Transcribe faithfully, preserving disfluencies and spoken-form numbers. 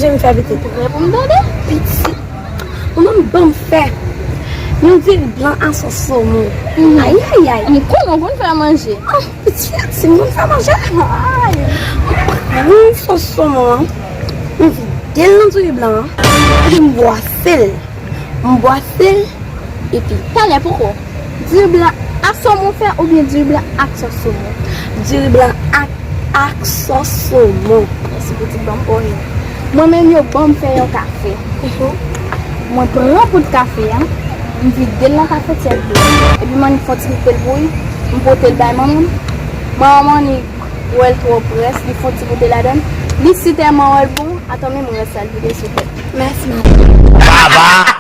M fè pitit. Ou prè pou m tande? Pitit. Ou menm ban m fè. Yon diri blan a sòs somon. Ayayay. M konnen w konn fè manje. Ah, pitit, si m konn fè manje. Ay. Pran sòs somon an. M vide l nan diri blan an. Epi m bwase l. M bwase l. Epi talè poko. Diri blan ak somon fè oubyen diri blan ak sòs somon? Diri blan ak, ak sòs somon. Mèsi pitit, ban m pònye. Mwen menm yo ban m fè yon kafe. Mwen pran poud kafe a, m vide l nan kafetyè dlo. Epi m annik fè yon ti kout pèl pou li, m pote l bay manman m. Manman m annik wè l twò près, li fè yon ti goute ladan l. Li si tèlman wè l bon, atann menm rès la l vide sou tèt. Mèsi, madanm. Baba